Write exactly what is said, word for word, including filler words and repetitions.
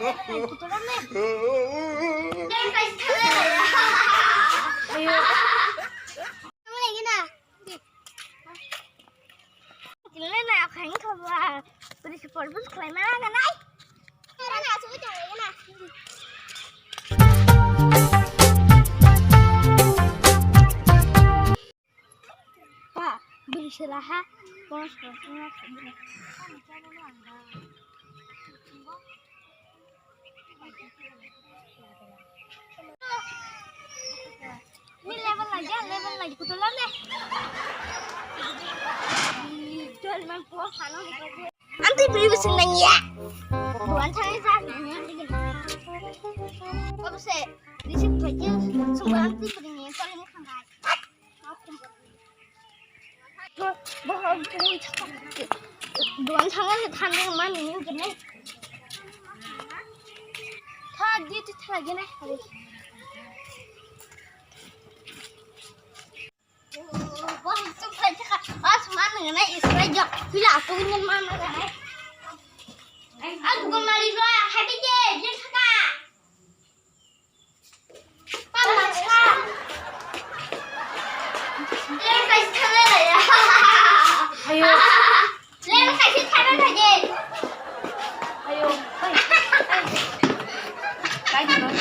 Pa, bini sela ha, kono sela sela. Ni level lagi, level lagi, kutu lagi. Jual mang po, hano. Ang twi bwrwi bwswk nang ya. Buwan thangwi jak nang ya. Obo se, receive khlai khe, sumba ang twi bwrwi ni tolini thangnai. Bo, bo, bo, buwan thangwi se thangnai ma nini gini. Tha, di, di, tha, gini. Ayo. Ayo.